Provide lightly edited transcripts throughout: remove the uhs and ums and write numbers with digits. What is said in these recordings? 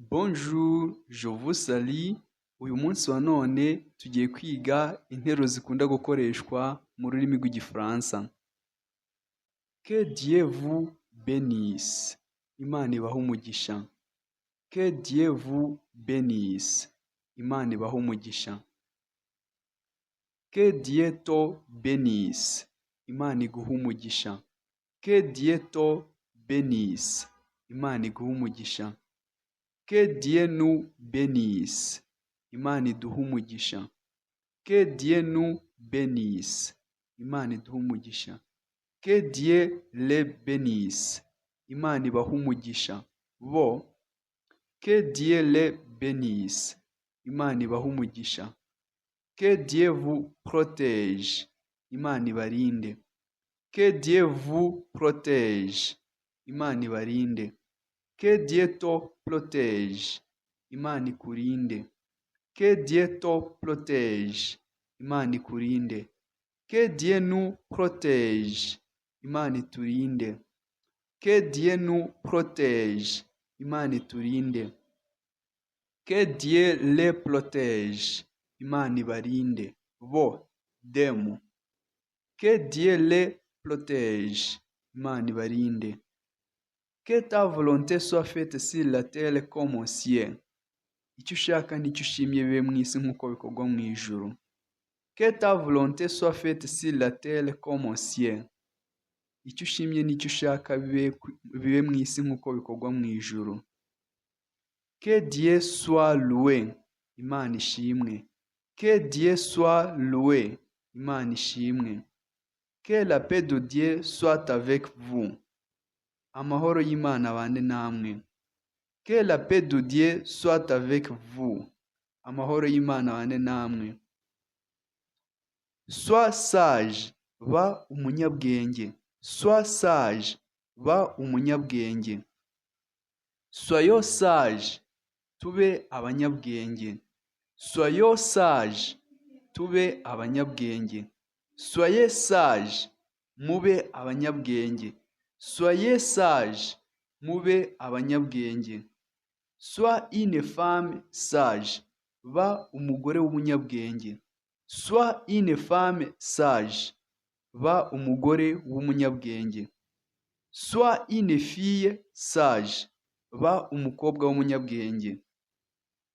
Bonjour, je vous salue, uyu munsi wa none tugiye kwiga interuro zikunda gukoreshwa mu rurimi rw'Igifaransa. Que Dieu vous bénisse, Imana ibahe umugisha. Que Dieu vous bénisse, Imana ibahe umugisha. Que Dieu te bénisse, Imana iguhe umugisha. Que Dieu te bénisse, Imana iguhe umugisha. Que Dieu nous bénisse, Imana iduhe umugisha. Que Dieu nous bénisse, Imana iduhe umugisha. Que Dieu les bénisse, Imana ibahe umugisha. Bo. Que Dieu les bénisse, Imana ibahe umugisha. Que Dieu vous protège, Imana ibarinde. Que Dieu vous protège, Imana ibarinde. Que Dieu te protège, Imana ikurinde. Que Dieu te protège, Imana ikurinde. Que Dieu nous protège, Imana iturinde. Que Dieu nous protège, Imana iturinde. Que Dieu les protège, Imana ibarinde. Bo, them. Que Dieu les protège, Imana ibarinde. Que ta volonté soit faite sur la terre comme au ciel. Icyo ushaka n'icyo ushimye bibe mu isi nk'uko bikorwa mu ijuru. Que ta volonté soit faite sur la terre comme au ciel. Icyo ushimye n'icyo ushaka bibe mu isi nk'uko bikorwa mu ijuru. Que Dieu soit loué, Imana ishimwe. Que Dieu soit loué, Imana ishimwe. Que la paix de Dieu soit avec vous. Amahoro y'Imana abane namwe. Que la paix de Dieu soit avec vous. Amahoro y'Imana abane namwe. Sois sage, ba umunyabwenge. Sois sage, ba umunyabwenge. Soyons sages, tube abanyabwenge. Soyons sages, tube abanyabwenge. Soyez sages, mube abanyabwenge. Soyez sages, mube abanyabwenge. Sois une femme sage, ba umugore w'umunyabwenge. Sois une femme sage, ba umugore w'umunyabwenge. Sois une fille sage, ba umukobwa w'umunyabwenge.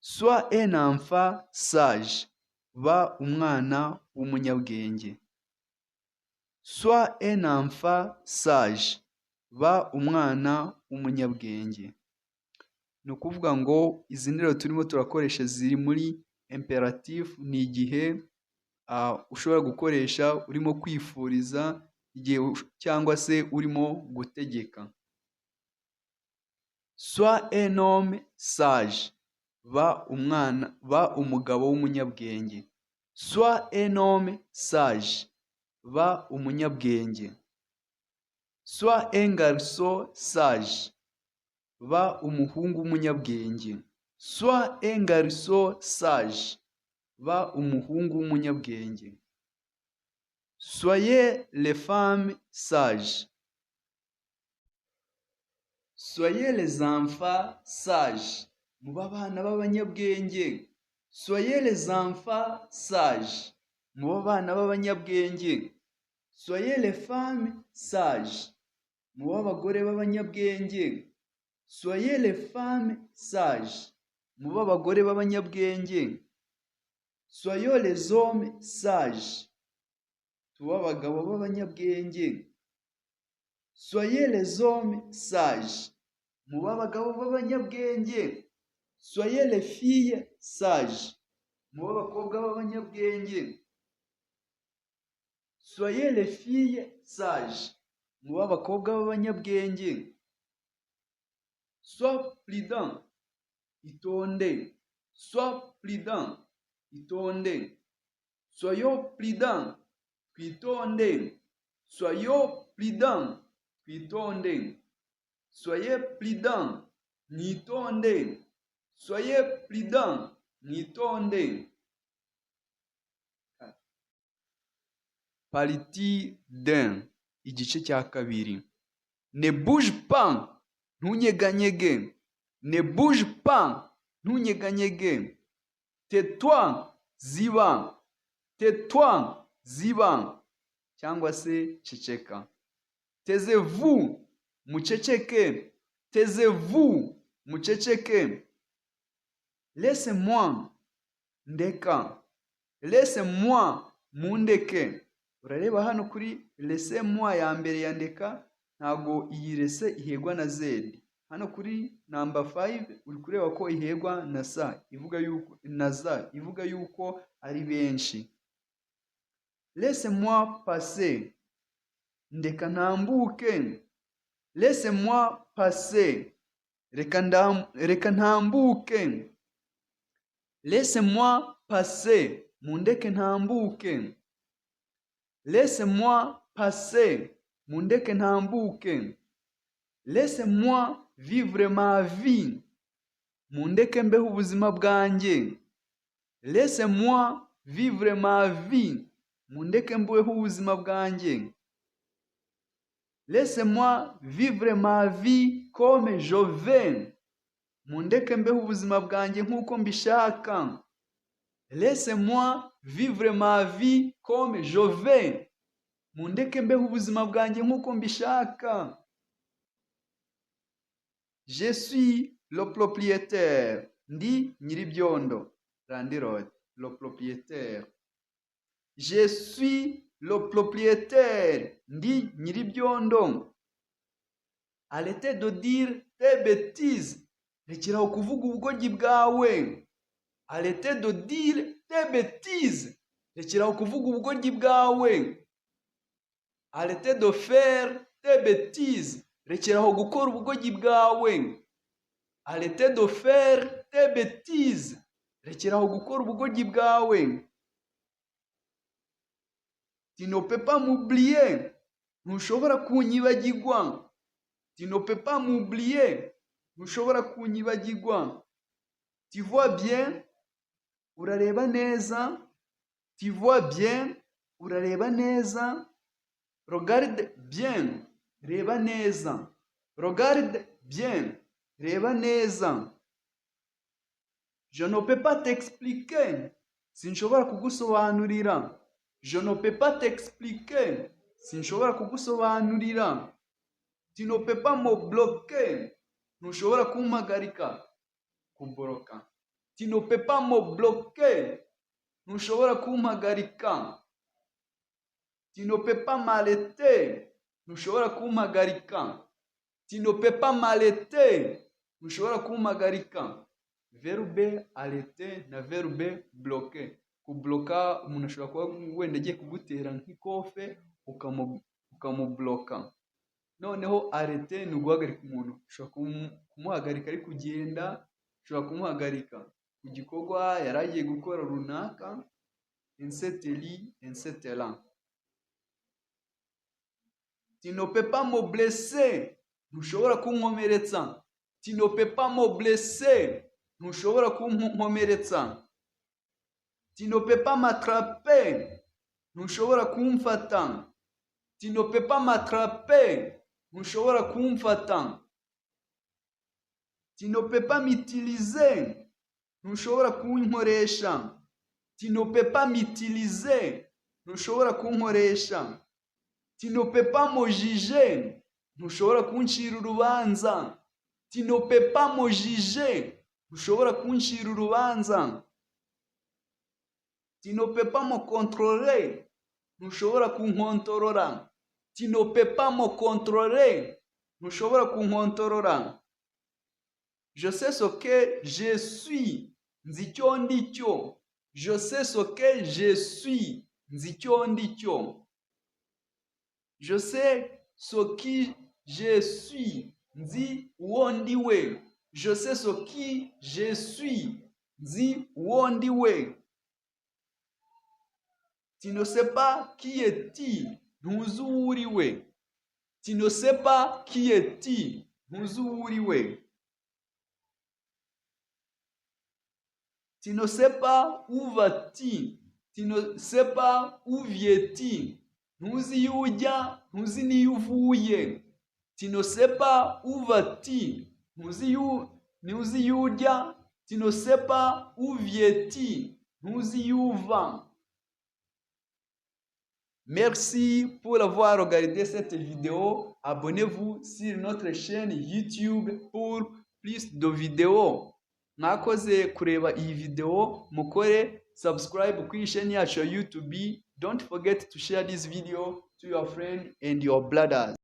Sois un enfant sage, ba umwana w'umunyabwenge. Sois un enfant sage, ba umwana w'umunyabwenge. Ni ukuvuga ngo izi nteruro turimo turakoresha ziri muri impératif, ni igihe ushobora gukoresha urimo kwifuriza igihe cyangwa se urimo gutegeka. Sois un homme sage, ba umwana, ba umugabo w'umunyabwenge. Sois un homme sage, ba umunyabwenge. Sois un garçon sage, ba umuhungu w'umunyabwenge. Sois un garçon sage, ba umuhungu w'umunyabwenge. Soyez les femmes sages. Soyez les enfants sages. Mube abana b'abanyabwenge. Soyez les enfants sages. Mube abana b'abanyabwenge. Soyez les femmes sages. Mube abagore b'abanyabwenge. Soyez les femmes sages. Mube abagore b'abanyabwenge. Soyons les hommes sages. Tube abagabo b'abanyabwenge. Soyez les hommes sages. Mube abagabo b'abanyabwenge. Soyez les filles sages. Mube abakobwa b'abanyabwenge. Soyez les filles sages. Mube abakobwa b'abanyabwenge. Sois prudent. Itonde. Sois prudent. Itonde. Soyons prudents. Twitonde. Soyons prudents. Twitonde. Soyez prudents. Mwitonde. Soyez prudents. Mwitonde. Partie 2, igice cya kabiri. Ne bouge pas, ntunyeganyege. Ne bouge pas, ntunyeganyege. Tais-toi, ziba. Tais-toi, ziba cyangwa se ceceka. Taisez-vous, muceceke. Taisez-vous, muceceke. Laisse-moi, ndeka. Laisse-moi, mundeke. Urareba hano kuri laissez-moi ya mbere ya ndeka, ntago iyi laisse ihegwa na z. Hano kuri number 5 uri kureba ko ihegwa na sa, ivuga yuko na za, ivuga yuko ari benshi. Laisse-moi passer, ndeka ntambuke. Laisse-moi passer, reka ntambuke. Laisse-moi passer, mundeke ntambuke. Laisse-moi passer, mundeke ntambuke. Laisse-moi vivre ma vie, mundeke mbeho ubuzima bwanjye. Laisse-moi vivre ma vie, mundeke mbeho ubuzima bwanjye. Laisse-moi vivre ma vie comme je veux, mundeke mbeho ubuzima bwanjye nk'uko mbishaka. Laisse-moi vivre ma vie comme je veux, mundeke mbeho ubuzima bwanjye nk'uko mbishaka. Je suis le propriétaire, ndi nyir'ibyondo. Landlord, le propriétaire. Je suis le propriétaire, ndi nyir'ibyondo. Arrêtez de dire tes bêtises, rekeraho kuvuga ubugoryi bwawe. Arrêtez de dire tes bêtises, rekeraho kuvuga ubugoryi bwawe. Arrêtez de faire tes bêtises, rekeraho gukora ubugoryi bwawe. Arrêtez de faire tes bêtises, rekeraho gukora ubugoryi bwawe. Tu ne peux pas m'oublier, ntushobora kunyibagirwa. Tu ne peux pas m'oublier, ntushobora kunyibagirwa. Tu vois bien, urareba neza. Tu vois bien, urareba neza. Regarde bien, reba neza. Regarde bien, reba neza. Je ne peux pas t'expliquer, sinshobora kugusobanurira. Je ne peux pas t'expliquer, sinshobora kugusobanurira. Tu ne peux pas me bloquer, ntushobora kumpagarika, kuboroka. Tu ne peux pas me bloquer, ntushobora kumpagarika. Tu ne peux pas m'arrêter, ntushobora kumpagarika. Tu ne peux pas m'arrêter, ntushobora kumpagarika. Verbe arrêter na verbe bloquer. Kubloka, umuntu ashobora kuba wenda agiye kugutera nk'ikofe, ukamubloka. Noneho arrêter ni uguhagarika umuntu. Ushobora kumuhagarika ari kugenda, ushobora kumuhagarika ku gikorwa yari agiye gukora runaka, etc, etc. Tu ne peux pas me blesser, ntushobora kunkomeretsa. Tu ne peux pas me blesser, ntushobora kunkomeretsa. Tu ne peux pas m'attraper, ntushobora kumfata. Tu ne peux pas m'attraper, ntushobora kumfata. Tu ne peux pas m'utiliser, ntushobora kunkoresha. Tu ne peux pas m'utiliser, ntushobora kunkoresha. Tu ne peux pas me juger, ntushobora kuncira urubanza. Tu ne peux pas me juger, ntushobora kuncira urubanza. Tu ne peux pas me contrôler, ntushobora kunkontorora. Tu ne peux pas me contrôler, ntushobora kunkontorora. Je sais ce que je suis, nzi icyo ndi cyo. Je sais ce que je suis, nzi icyo ndi cyo. Je sais ce qui je suis, nzi uwo ndi we. Je sais ce qui je suis, nzi uwo ndi we. Tu ne sais pas qui es-tu, ntuzi uwo uri we. Tu ne sais pas qui es-tu, ntuzi uwo uri we. Tu ne sais pas où vas-tu, tu ne sais pas où viens-tu, ntuzi iyo ujya, ntuzi n'iyo uvuye. Tu ne sais pas où vas-tu, ntuzi iyo Ntuzi iyo ujya. Tu ne sais pas où viens-tu. Ntuzi iyo uva. Merci pour avoir regardé cette vidéo. Abonnez-vous sur notre chaîne YouTube pour plus de vidéos. Mwakoze kureba iyi video, mukore subscribe kuri chaîne yacu ya YouTube. Don't forget to share this video to your friend and your brothers.